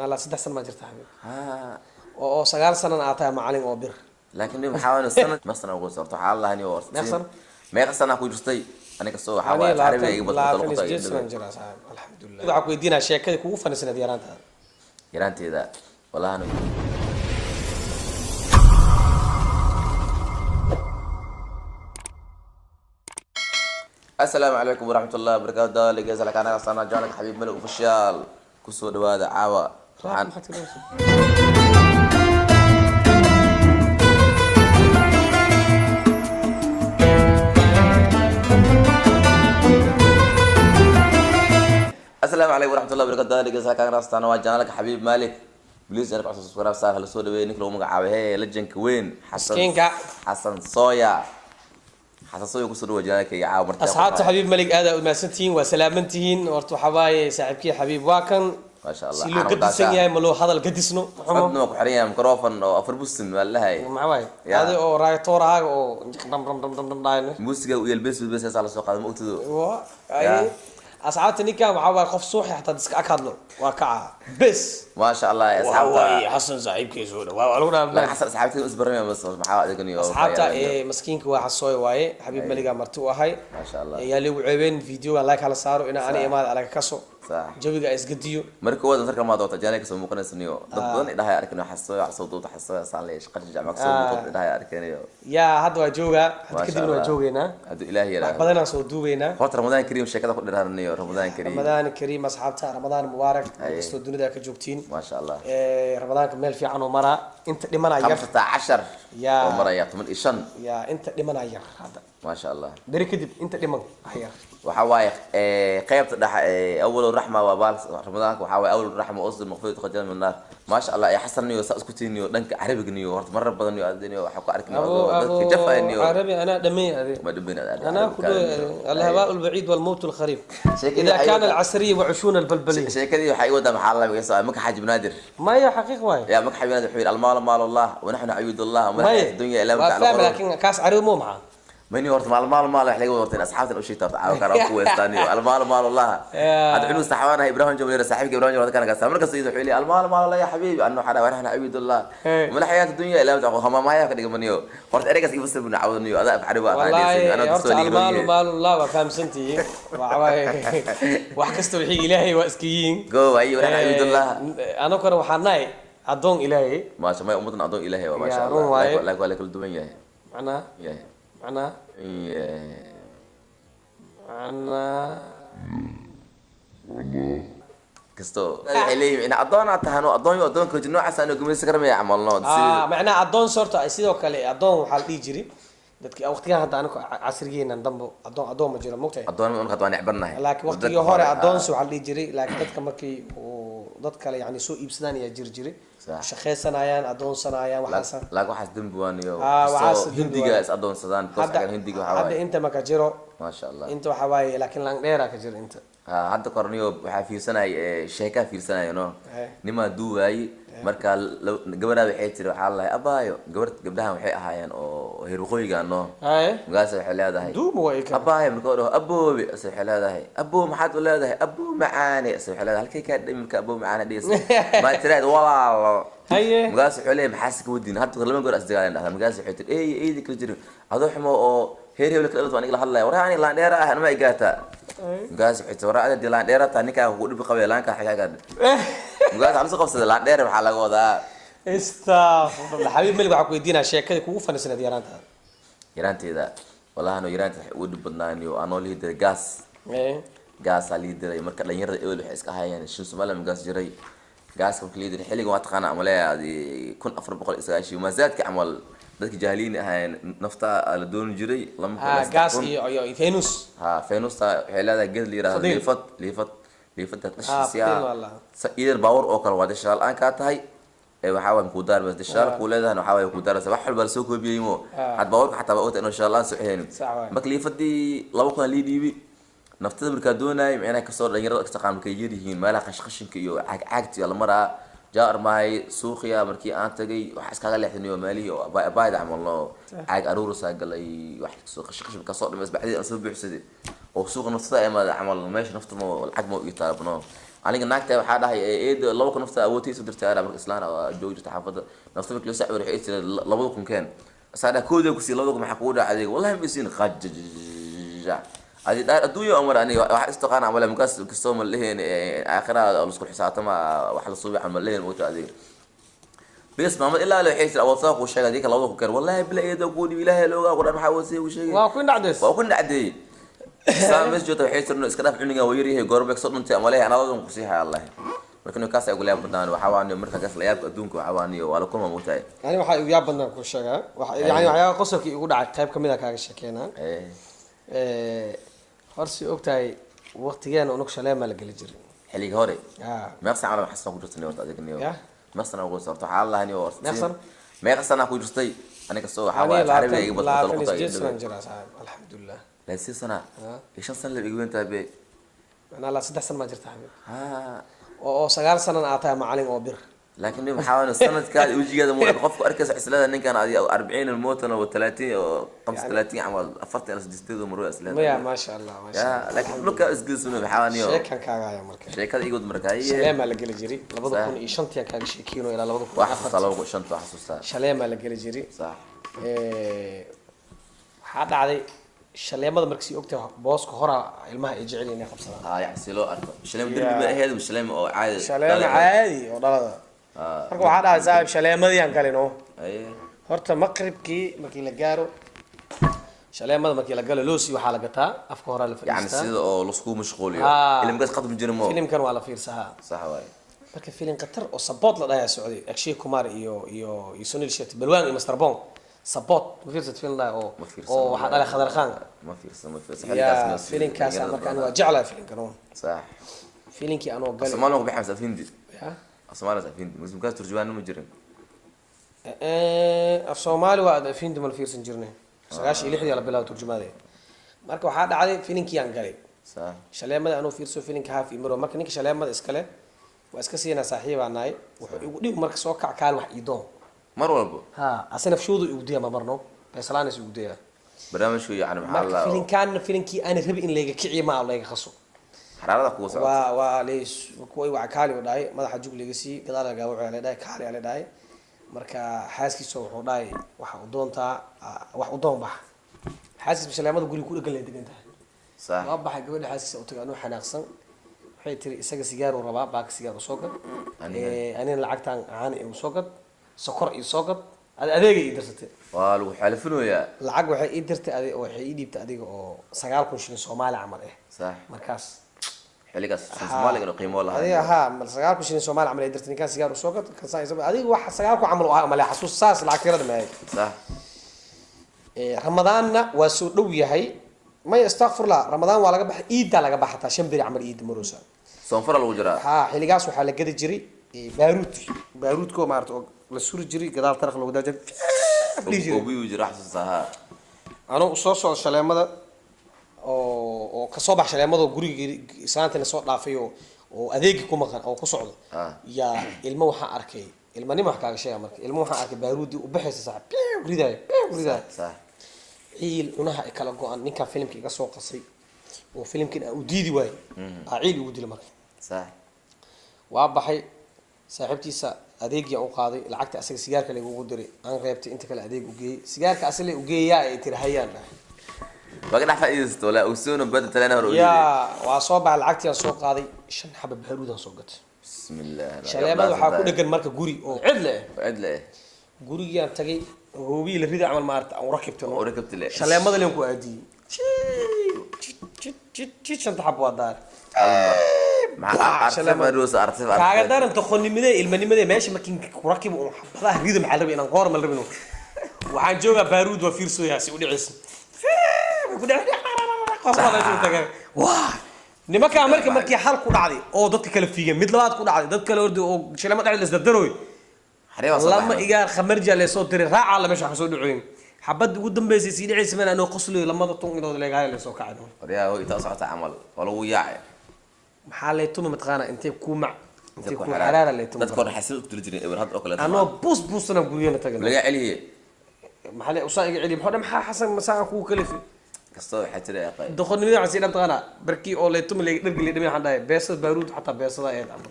Nala 3 sano ma jirta, xabiib. Ha. Oo 9 sanana aad tahay macalin oo bir. Laakiin waxaa waaye sanad ma sana ugu sorto waxaa la lahayn oo Meeqa sano? Meeqa sana ku jirtay aniga soo waxaa waaye carabiga iga badbaado. 28 sanan jira, saaxiib, alxamdulilah. Waxaa ku weydiinaa sheekadii kugu fanisneed yaraantaada. Yaraanteeda wallahi asalaamu calaykum waraxmatullahi wabarakaatu. Daaligeesalkaanaga sana jaanka Xabiib Malik Official kusoo dhawaada caawa. Waxaan Maxaad ka dhawaysaa? Asalaamu calaykum waraxmatullahi wabarakatu. Daaligeesalkaanaga sana waa janaalka Xabiib Malik. Please janalka cusub subscribe saar. Hala soo dhaweeyay ninka lagu magacaabay hee legendka weyn Xasan. Miskiinka. Xasan Sooya, Xasan Sooya, kusoo dhawaada janaalkayga caawa marti. Asxaabta Xabiib Malik, aad aad umahadsantihiin, waa salaamantihiin. Horta waxaa waaye saaxiibkii Xabiib waa kan. Maasha Allah. Si loo Xana gadisan wadaasha. yahay ma loo hadal gadisno xumo. Codna waa ku xiran yahay microphone oo afar busin waa lahay. Maxaa waaye? Ya. Adi oo raaytoor ahaaga oo dham dham dham dham dham dhahayno. Muusiga u yeel bes bes la soo qaado, ma ogtido. Ay. Ya. Asxaabta, ninkan waxaa waaye qof suuxi xataa iska ag hadlo waa kaca bes. Maasha Allah. Waxaa Asxaabta waaye Xasan saaxiibkiisa oo dhawaa waa lagu dhahaa. Xasan asxaabta isbaramaya bas maxaa adigan iyo Asxaabta, ee maskiinka waa Xasooy waaye, Xabiib Maligaa marti u ahay. Maasha Allah. Yaa ligu ceebeen, videogan like hala saaro inaa ani imaada alaga kaso. Sax. Jawiga isgadiyo. Marka wadan sarka ma doonta jaanay kasoo muuqanaysa niyo dad badan idhahay arkin Xasooy soo duubta Xasooy saan leeyahay shaqada jamac kasoo muuqata idhahay arkin iyo Yaa, hadda waa joogaa hadda. Maasha Kadibna waa Allah. joogeynaa. Hadduu Ilaahi wax yiraahdo. badanaan soo duubeynaa. Horta Ramadaan kariim, sheekada ku dhiraaranayo, Ramadaan kariim. Ramadaan kariim, asxaabta, Ramadaan mubaarak. Aye. Kastoo dunida ka joogtiin. Maasha Allah. Ramadaanka meel fiican oo maraa, inta dhimanaa yar. 15 Ya. oo maraya 15. Yaa, inta dhimanaa yar hadda. Maasha Allah. Beri kadib inta dhiman ah yar. Waxa waaye qaybta dhexe ee awal raxma waa baal ramadaanka waxaa waaye awal raxma usd maqfid khajal min naar. Maasha Allah. Ee Xasan niyo saa isku tiiniyo dhanka carabiga niyo horta marar badan niyo aad niyo waxa ku arkin abo dadka jafa niyo. Carabi anaa dhamay ade. Ma dhibin aad. أنا أكل الهواء البعيد والموت الخريف شكلي إذا كان حيوان. العسرية وعشون البلبلية. Sheekadii waxay i wadaa maxaa la magaciisa maka Xaajib Naadir. ما هي حقيقة واي. يا maka Xaajib Naadir wuxuu yidhi المال مال الله ونحن عبيد الله وما ما الحياة هي الدنيا إلا متاع فاهم. الغرور. لكن كاس عربي مو معاه. Mani horta maal maal maal wax laga wada asxaabtan u sheegta horta caawa kana ku weestaaniyo المال مال الله. يا. Hadda cunug saxawaanaha Ibrahim Jawleer, saaxiibka Ibrahim Jawleer kana gaasa markasta wuxuu leeyahay المال مال الله يا حبيبي annu xana ونحن عبيد الله Hey. وما الحياة الدنيا إلا متاع hama maaya ka dhigmaniyo horta ereygaas iga fasir buna caawdaniyo adaa af carabi والله aqaan. Horta المال مال الله waa fahamsantihiin, waxa wax kasta wixii Ilaahay waa iska yihiin. Go ay ونحن عبيد الله. Anaguna waxaan nahay addoon Ilaahay. Maasha may ummadan adoon Ilaahay waa maasha Ya, Allah. Run waaye. Laakiin waa la kala duwan yahay. Macnaa yahay. Macnaa macnaa Kasto waxay leeyihiin in addoon aad tahano addoon yo addoon kala jir noocaas aanu gumaysan karmaya camalno. Macnaha addoon sorta sidoo kale addoon waxaa la dhihi jiray dadki waqtigan hadda aniga casrigeenan dambo addoon addoon ma jiro, mogtahay. Addoon unka waa necbannahay. Laakiin waqtigii hore addoonsi waxaa la dhihi jiray, laakiin dadka markii uu dad kale yani soo iibsadaan ayaa jiri jiray. Sax. Shaqaysanayaan, addoonsanayaan waxaasa. Laakiin waxaas dembi waaniyo. Waxaas kastoo dembi hindiga waaye. is addoonsadaan because Hadda xaggan hindiga waxaa hadda waaye. Inta ma ka jiro. Maasha Allah. Inta waxaa waaye laakiin langdheera ka jiro inta. Ha, hadda korniyo waxaa fiirsanay sheekaa fiirsanaya no. Eh. Nimaa duuwaayey marka gabadhaa waxay tiri waxaa lalahay abaayo gabar gabdhahan waxay ahaayeen oo heer waqooyiga no. Haye. Markaas waxay leedahay duuma waa ika. Abaayo marka dhaho aboobe ase waxay leedahay aboo maxaad u leedahay aboo macaane ase waxay leedahay halkay kaa dhimi marka aboo macaane dhigaysa maa tiraad walaalo. Haye. Markaas wuxuu leeyahay maxaa ka wadiin hadda lama goor asdagaaleen dhahdaa. Markaas waxay tiri ey eydi kala jirin adoo xumo oo heer hebel kala dhalto aniga la hadlaya waraa aniga laandheera ah anma igaataa. Markaas waxay tiri waraa adii laandheera taa ninkaa kugu dhibi qabaya laankaa xigaagaa. Markaas waxaa lasoo qabsaday laandheer maxaa laga wadaa. Astafurlah. Xabiib Melig, waxaa ku weydiinaa sheekadii kugu fanisneed yaraantaada. Yaraanteeda wallahi ano yaraanteeda waxay ugu dhib badnaaniyo anoo lihi diray gaas. Gaasaa lii diray marka dhalinyarada ebel waxay iska hayeen shin Somaliland gaas jiray gaaska marka lii diray xilligan waa taqaana amaleeya 1490 maasaadka camal dadka jaahiliin ahaayeen nafta la dooni jiray lama kun iyo gaas 3,000. iyo venus. Ha, fenusta waxay leedahay geed la yidhaahdo Fadiil. liifad liifad liifada Fadiil qashisiyaa waa la. Idar baawur oo kale waa deshaal aan kaa tahay ee waxaa waay kuu daarmaysa deshaal kuu leedahay waxaa waay kuu daaraysa wax walba lasoo koobiyey mo had baawurka xataa waa ogta inuu shaal aan soxeynin. Sax waay. Marka liifadii 2000 lii dhiibi naftada markaa doonayay micnaha kasoo dhalinyarada ka taqaan markay yar yihiin meelaha qashqashinka iyo caagcaagta iyo la maraa jaar mahay suuqiya markii aan tagay waxa iskaga leexdaniyo meelihii oo abaayda camal no caag aruurasaa galay wax kasoo qashqashin kasoo dhameys bacdii aan soo buuxsaday oo suuqa naftada imaada camal meesha nafta ma lacag ma ii taabno. Aniga naagta waxaa dhahay eed 2000 nafta awoodtiisa dirtay aa marka islaan oo joogi jirta xaafadda nafta markii la soo waxay tiri 2000 keen asaa dhahay kooda ku sii 2000 maxaa kugu dhacay adiga wallahi ma isiin qajajaja adi dhaar adduunya amar aniga waxa istaqaan amale markaas kastoo ma leheen aakhira la isku xisaabtama wax la suubi ma leheen moota adiga bes maamad ilaa waxay tiri awood saa ku sheegay adiga 2000 keen wallahi bila eedo ku dhiib ilaahay looga quraan maxaa awood sii u sheegay Waa ku indhacdeys. Waa ku dhacday saa mes joogta waxay tiri iska dhaaf cunugan waa yaryahay goorbeeg soo dhuntay ama leeyahay anaadan ku sii haya allahi marka nin kaas ay ugu layaab badnaan waxaa waa marka kaas la yaabka adduunka waxaa waa niyo waa la kulma moogtahay. Ani waxaa igu yaab badnaan ku sheegaa yani waxyaaba qosolkii igu dhacay qayb kamid a kaaga sheekeynaa. Horsi ogtahay waqtigeena unug shaleemaa la geli jiray. Xilliga hore. Ha. Meeq sana camal xasan ku jirtay horta adiga niyo? Ya? Meeq sana ku jirtay horta waxaa allaha niyo horta? Meeq sano? Meeq sana ku jirtay aniga soo waxaa Ani waa carabiga iga badbaado 28 luqada. Sanaan jiraa saaxiib, alxamdulilah. 8 sana iyo 5 sana la iga weyntahay be. Macnaa laa 3 sana maa jirta xabiib. Ha. Oo 9 sanana aad tahay macalin oo bir. Laakiin nin waxaa waaye sanadkaada wejigeeda mu qofku arkaysa islada ninkan adi 40 mootana wa 30 oo 35 camal 40 ilaa 8 marwe islada. Maya, maasha Allah, maasha ya Allah. Laakiin dhulka isgelsano waxaa waaye niyo. Sheekan kaagaya marka. Sheekada iga wad marka haye. Shaleemaa la geli jiray labada Sax. kun iyo shantii aan kaaga sheekeyno ilaa labada kun waa iyo xasuustaa. afartii. 2005 waa xasuustaa. Shaleemaa la geli jiray. Sax. Waxaa dhacday shaleemada markasii ogtahay booska horaa ilmaha ay jecel yihiin inay qabsadaan. Haa, yani si loo arko shaleem derbi ba ahayd shaleem oo caadi. Shaleema caadi oo dhalada. Marka waxaa dhacday saaxiib shaleemadii aan galino. Haye. Horta maqribkii markii la gaaro shaleemada markii la galo loosi waxaa la gataa afka horaa la yani fadhiistaa. Sida oo lasku mashquuliyo. Ah. Ila markaas qadmi jirin mo. Filimkan waa la fiirsahaa. Sax waaye. Marka filim khatar oo Support la dhahayaa socday, Akshay Kumar iyo Sunil Shetty, Balwaan iyo Master Bong. Support ma fiirsad film dhahay oo Ma fiirsan. oo waxaa dhalay Khadar Khan. Ma fiirsan, ma fiirsan. Ya filimkaas marka aniga waa jeclahay filimkan oo sax. Filinkii anoo galay. Soomaali ku baxay af Hindi. Ya. Soomaali af Hindi muslimkaas turjubaan ma jirin. Af Soomaali waa af Hindi ma la fiirsan jirnay, 96-dii la bilaabo turjumaade. Marka waxaa dhacday filinkii aan galay. Sax. Shaleemada anuu fiirso filinka haaf iyo maro marka ninka shaleemada iskale waa iska siinaa saaxiibaa nahay wuxuu igu dhig marka soo kac kaal wax ii doon. Mar walbo. Ha, asina fshuudu igu daya ma marno beesalaanis igu daya. Barnaamijku yani maxaa Marka la filinkaanna filinkii aan rabi in layga kiciyo ma layga qaso. Xaraarada kugu socota. Waa leys kuwa waca kaali u dhahay madaxa jug laga sii gadaal lagaa wuxuu la dhahay kaali la dhahay marka xaaskiisa wuxuu dhahay waxa u doontaa wax u doon bax xaaskiisa shaleemada guriga ku dhagan lay degan tahay. Sax. Waa baxay gabadha xaaskiisa u tagay anuu xanaaqsan waxay tiri isaga sigaar uu rabaa baaka sigaar u soo gad. Aniga? Anina lacagtan caana igu soo gad sokor ii soo gad adeega ii dirsatay. Waa lagu xaalifinayaa. Lacag waxay ii dirtay waxay ii dhiibtay adiga oo 9000 shilin Soomaali camal eh. Sax. Markaas xilligaas Soomaaliga qiimo lahaa. Adiga haa mar 9000 shilin Soomaali camal ay dirtay ninkaan sigaar u soo gad kan saa adiga wax 9000 camal u ahaa male xasuus saas lacag tirada maahay. Sax. Ramadaanna waa soo dhow yahay maya astaqfirullah Ramadaan waa laga baxay iiddaa laga baxa xataa 5 beri camal iidda maroosa. Soonfara lagu jiraa. Haa, xilligaas waxaa la gadi jiray baaruud baaruudkoo maarata oo la suri jiray gadaal taraq loogu daa jiray dhihi jiray. Obiyu jira xasuusta haa. Anuu soo socdo shaleemada oo kasoo bax shaleemada oo guriga islaantina soo dhaafay oo adeegi ku maqan oo ku socdo. Ah. Yaa ilmo waxaan arkay ilmanimo wax kaaga sheega marka ilmo waxaan arkay baaruudii u baxaysa saaxib piu ridaayo piu ridaayo. Sax. Ciil cunaha ay kala go-an ninkaa filimka iga soo qasay oo filimkan aan u diidi waayey aa ciil igu dila marka. Sax. Waa baxay saaxiibtiisa adeegii aan u qaaday lacagta asaga sigaarka lagugu diray aan reebtay inta kale adeeg u geeyey sigaarka asale u geeyaa ay tiri hayaan dhahay. Waa ka dhex faa'iidaysato walaa ogsoona bada talena hor u yidhi. Yaa waa soo baxay lacagtii aan soo qaaday 5 xaba baaruudaan soo gatay. Bismillah. Shaleemada waxaa ku dhegan marka guri oo cid leh. Cid leh. Gurigaan tagay hoobiyi la rida camal maarata aan urakibtay. Oo rakabti leh. Shaleemada leen ku aadiyey jid shanta xaba waa daar. Maxaa artif aroos artif. Kaaga daran toqonnimade ilmanimade meesha markii kurakibo un xabadaha rido maxaa la rabay inaan qoor ma la rabin waxaan joogaa baaruud waa fiirsooyaa si u dhicaysa ku waa nimankaa marka markii xal ku dhacday oo dadka kala fiigeen mid labaad ku dhacday dad kale ordi oo shaleema dhexda isdardarooy. Xaree waa soo lama baxay. Igaar khamarja leesoo diray raacaa la meesha wax kasoo dhacoyn xabadda ugu dambeysay sii dhacaysa man anoo qoslayo lamada tun ilood leegahay leesoo kacay. Waryaa hoy intaa socota camal waa lagu yaacay. Maxaa leetuma mataqaanaa intay ku mac intay ku xaraara leetuma. Dadka hore xasil u dili jireen eber had oo kale. Anoo buus buusana guryaheena tagay. Laga celiye. Maxaa le usaa iga celiya maxaa dhan maxaa xasan masaan kugu kalifi. Kastoo waxay tiri aqay. Doqonnimada waxaan sii dhan taqaanaa barkii oo leetuma le dhargi le dhimay, waxaan dhahay beesada baaruud, xataa beesada eed camal.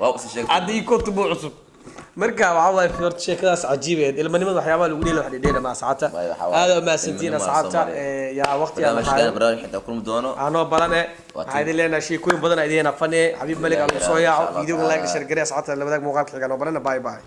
Waa usi sheegtay. Hadda ii kotubo cusub. Marka waxaa waaye horta sheekadaas cajiib eed, ilmanimada waxyaabaha lagu dheela wax dhedheela ma asxaabta. Waayo, waxaa waaye, Aad waa mahadsantihiin ilmanimada asxaabta. Soomaaliya. Yaa waqti aan Barnaamijkan hayo. Barnaamij xitaa kulmi doono. Anoo balane. Waa Waxaa idin leenahay sheekooyin badan idin fane Xabiib Malik aan soo Insha yaaco Allah videoga like ta'ala. Share garee, asxaabta la wadaag. Muuqaalka xiga noo balane. Bye bye.